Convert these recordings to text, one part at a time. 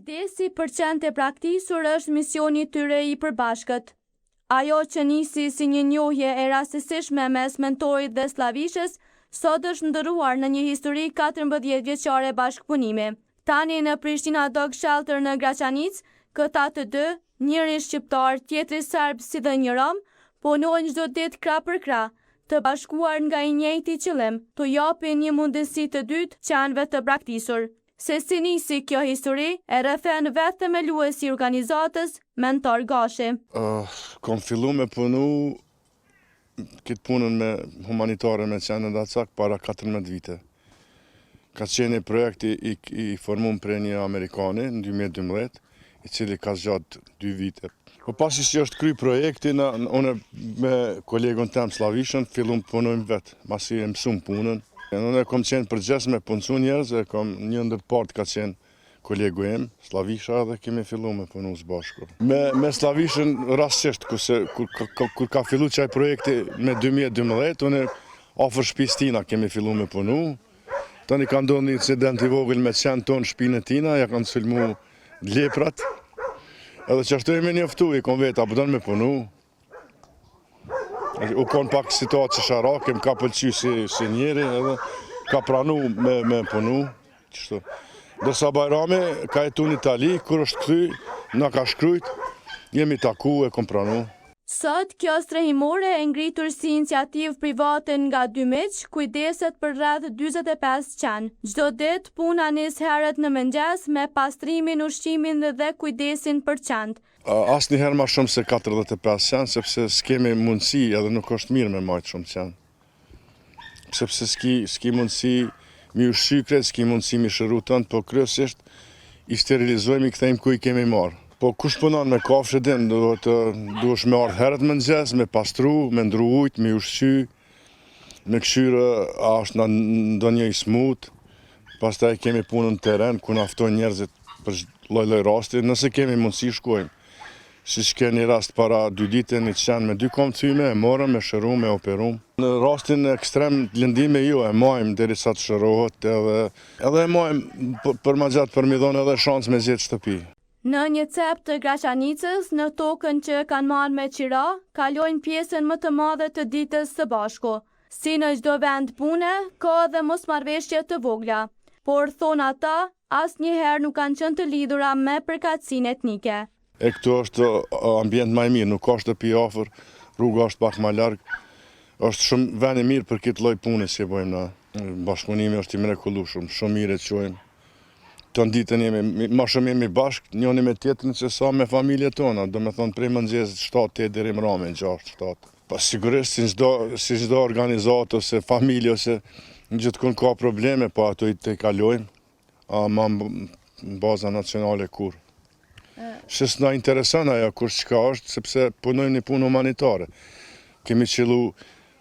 Kujdesi për qentë e braktisur është misioni i tyre i përbashkët. Ajo që nisi si një njohje e rastësishme mes Mentorit dhe Sllavishës, sot është shndërruar në një histori 14 vjeçare bashkëpunimi. Tani në Prishtina Dog Shelter në Graçanicë, këta të dy, njëri shqiptar, tjetri serb si dhe një rom, punojnë çdo ditë krah për krah, të bashkuar nga i njëjti qëllim, t'u japin një mundësi të dytë qenve të braktisur. Se si nisi kjo histori, e rrëfen vetë themeluesi i organizatës, Mentor Gashi. Uh, kom fillu me punu këtë punën me humanitare me qenë endacak para 14 vite. Ka qenë një projekt i, i, i formum prej një Amerikani në 2012, i cili ka zgjatë 2 vite. Po pasi që është kry projekti, na, unë me kolegun tem Slavishën, fillum të punojmë vetë, masi e mësum punën. Unë kom qenë përgjegjës me punësu njerëz, e kom një ndër të parët ka qenë kolegu im, Slavisha, dhe kemi fillu me punu së bashku. Me, me Slavishën rastësisht, kurse, kur, kur, kur ka fillu qaj projekti me 2012, unë afër shtëpisë tina kemi fillu me punu. Tani ka ndodhur një incident i vogël me qenë tonë në shtëpinë e tina, ja kanë sulmu leprat. Edhe që ashtu jemi njoftu, i kom vetë, a po don me punu. U konë pak situatë qesharake, më ka pëlqy si, si njeri, edhe ka pranu me, me punu. Qështu. Ndërsa Bajrami ka jetu në Itali, kur është kthy, na ka shkrujt, jemi taku e kom pranu. Sot, kjo strehimore e ngritur si iniciativë private nga dy miq, kujdeset për rreth 45 qen. Çdo ditë puna nis herët në mëngjes me pastrimin, ushqimin dhe kujdesin për qentë. Asnjëherë ma shumë se 45 qenë, sepse s'kemi mundësi edhe nuk është mirë me majtë shumë qenë. Sepse s'ki, s'ki mundësi mi ushqy krejt, s'ki mundësi mi shëru tënd, po kryesisht i sterilizojmë, i kthejmë ku i kemi marrë. Po kush punon me kafshë din, duhet të duhesh me ardhë herët në mëngjes, me pastru, me ndru ujt, me ushqy, me këshyrë a është në ndonjë i smut, pastaj kemi punën në teren, ku na ftojnë njerëzit për lloj-lloj rasti, nëse kemi mundësi shkojmë. Si që ke një rast para dy dite, një qenë me dy komë thyme, e morëm, e shërum, e operum. Në rastin ekstrem lëndime jo, e majmë derisa të shërohet edhe, edhe e majmë për, për ma gjatë për mi dhonë edhe shans me gjetë shtëpi. Në një cep të Graçanicës, në tokën që kanë marrë me qira, kalojnë pjesën më të madhe të ditës së bashku. Si në çdo vend pune, ka edhe mosmarrveshje të vogla. Por thonë ata, asnjëherë nuk kanë qenë të lidhura me përkatësinë etnike. E këtu është ambient ma i mirë, nuk ka shtëpi afër, rruga është pak ma larg. Është shumë vend i mirë për këtë lloj pune që e bëjmë na. Bashkëpunimi është i mrekullueshëm, shumë mirë e çojmë. Të ditën jemi, ma shumë jemi bashkë, njëri me tjetrin se sa me familjet tona, do me thonë prej mëngjesit 7 8 deri mbrëmje 6 7. Pa sigurisht si çdo si çdo organizatë ose familje ose gjithkund ka probleme, po ato i të kalojmë, ama në baza nacionale kur. Se s'na intereson ajo kush çka është, sepse punojmë një punë humanitare. Kemi qëllu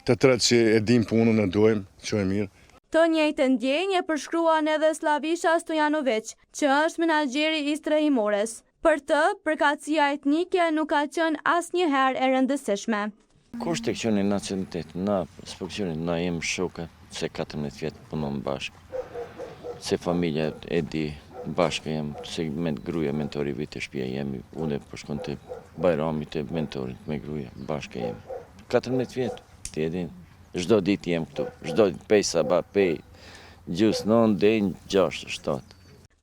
të tretë që e dim punën e dojmë, që e mirë. Të njëjtën ndjenjë e përshkruan edhe Slavisha Stojanovic, që është menaxheri i strehimores. Për të, përkatësia etnike nuk ka qenë asnjëherë e rëndësishme. Kush të këqyni nacionalitet, na s'po këqyni, na jem shokë, se 14 vjet punon bashkë, se familja e di, bashkë jem, se me gruja mentori vite shtëpia jemi, unë po shkon te Bajrami te mentorit me gruja, bashkë jemi. 14 vjet, ti e din, çdo ditë jem këtu, çdo ditë pej sabah, pej gjysë 9 deri në 6, 7.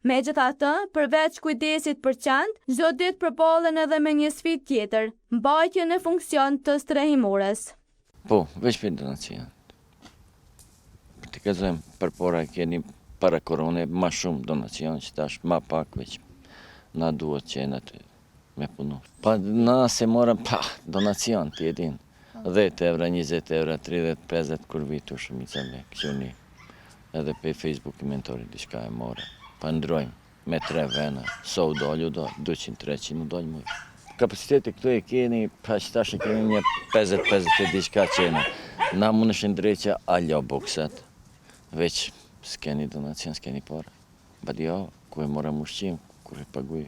Megjithatë, përveç kujdesit për qentë, çdo ditë përballen edhe me një sfidë tjetër, mbajtjen në funksion të strehimores. Po, veç për donacion. Për të kallzojmë, për pora keni para korone ma shumë donacion, që tash ma pak veç na duhet që e të me punu. Pa na se morëm, pa, donacion, ti e din. 10 euro, 20 euro, 30, 50 kur vitu shumica me këqyni. Edhe pe Facebook i mentorit diçka e more. Pa ndrojmë me tre vena, sa u dalë, u dalë, 200, 300 u dalë muj. Kapaciteti këtu e keni, pa që tash e keni një 50-50 e diçka qena. Na mund është ndreqja alo boksat, veç s'keni donacion, s'keni para. Badiava, ku e morëm ushqim, kur e paguj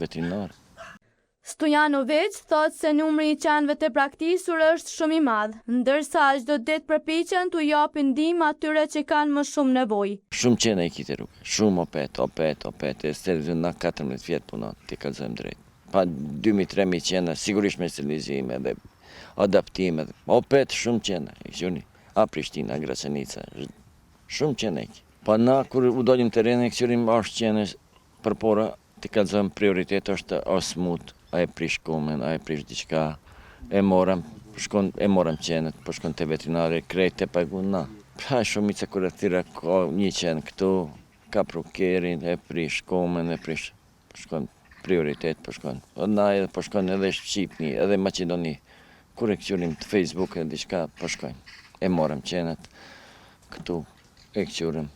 veterinar. Stojanovic thotë se numri i qenve të braktisur është shumë i madh, ndërsa çdo ditë përpiqen t'u japin ndihmë atyre që kanë më shumë nevojë. Shumë qene i ki te rruga, shumë opet, opet, opet, e sterilizim na 14 vjet punon, t'i kallzojmë drejt. Pa 2000-3000 qena, sigurisht me sterilizime dhe adaptime, opet shumë qena, e kqyrni, a Prishtina, a Graçanica, shumë qena i ki. Pa na kur u dalim terren e kqyrim është qene përpora, t'i kallzojmë prioritet është o smut, a e prish komën, a e prish diçka, e morëm, shkon, e morëm qenët, po shkon te veterinare, krejt e pagun na. Pa shumica kur e thira ka një qenë këtu, ka pru kerin, e prish komën, e prish, po shkon prioritet, po shkon. Po na edhe po shkon edhe Shqipni, edhe Maqedoni, kur e këqyrim të Facebook e diçka, po shkojnë. E morëm qenët këtu, e këqyrim.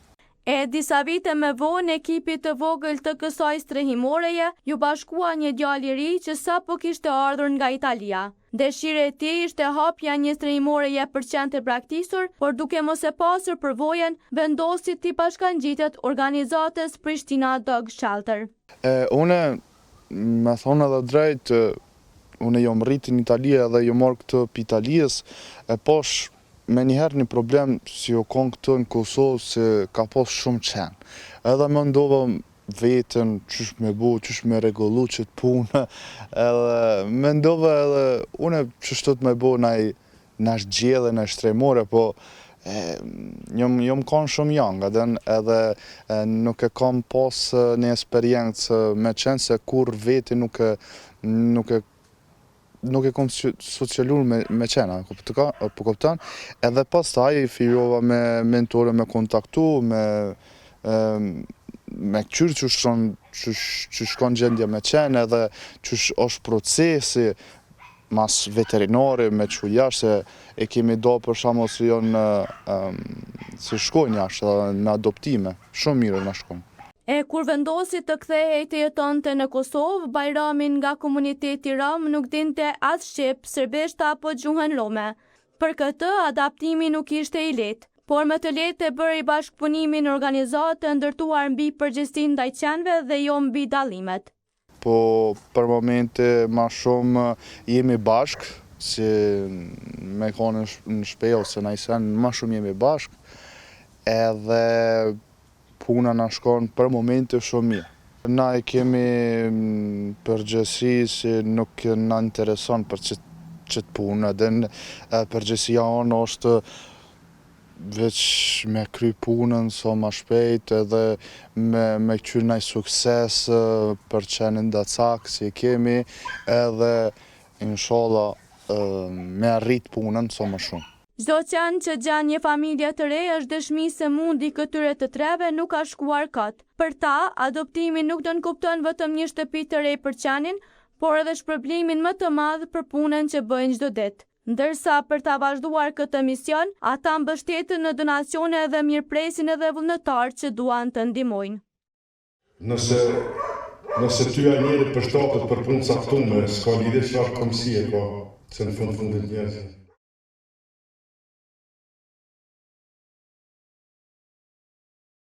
E disa vite më vonë, ekipit të vogël të kësaj strehimoreje ju bashkua një djalë i ri që sapo kishte ardhur nga Italia. Dëshira e tij ishte hapja një strehimoreje për qenë të braktisur, por duke mos e pasur përvojën, vendosi t'i bashkangjitet organizatës Prishtina Dog Shelter. E, une, me thonë edhe drejt, une jom rritë në Itali edhe jom marrë këtë për Italisë, e posh me njëherë një problem si u konë këtë në Kosovë se ka pas shumë qenë. Edhe më ndova vetën qysh me bu, qysh me rregullu qëtë punë, edhe mendova edhe une qështu me bu naj naj gjellë, naj strehimore, po e, jom, jom konë shumë young, edhe, edhe e, nuk e kam pas një eksperiencë me qenë se kur veti nuk e, nuk e nuk e kom socialu me, me qena, po kupton? Edhe pastaj fillova me mentore me kontaktu, me me këqyrë që shkon, që, që shkon gjendja me qenë edhe që është procesi mas veterinari me qu jashtë, se e kemi do për shembull si janë si shkojnë jashtë edhe me adoptime, shumë mirë na shkojnë. E kur vendosi të kthehej të jetonte në Kosovë, Bajrami nga komuniteti Rom nuk dinte as shqip, serbisht apo gjuhën rome. Për këtë, adaptimi nuk ishte i lehtë, por më të lehtë e bëri bashkëpunimin në organizatë të ndërtuar mbi përgjegjësinë ndaj qenve dhe jo mbi dallimet. Po për momente ma shumë jemi bashkë, si me konë në shpe ose në sen, ma shumë jemi bashkë, edhe puna na shkon për momente shumë mirë. Na e kemi përgjegjësi si nuk na intereson për qëtë, qëtë punë, edhe përgjegjësia jonë është veç me kry punën sa ma shpejt edhe me, me këqyr naj sukses për qenin dacak si e kemi edhe inshallah me arrit punën sa më shumë. Çdo qen që gjen një familje të re është dëshmi se mundi këtyre të treve nuk ka shkuar kot. Për ta, adoptimi nuk nënkupton vetëm një shtëpi të re për qenin, por edhe shpërblimin më të madh për punën që bëjnë çdo ditë. Ndërsa për ta vazhduar këtë mision, ata mbështeten në donacione dhe mirëpresin edhe vullnetarë që duan të ndihmojnë. Nëse, nëse ty ai njeri përshtatet për punë caktume, s'ka lidhje çfarë kombësie ka, se në fund fundit njerëz.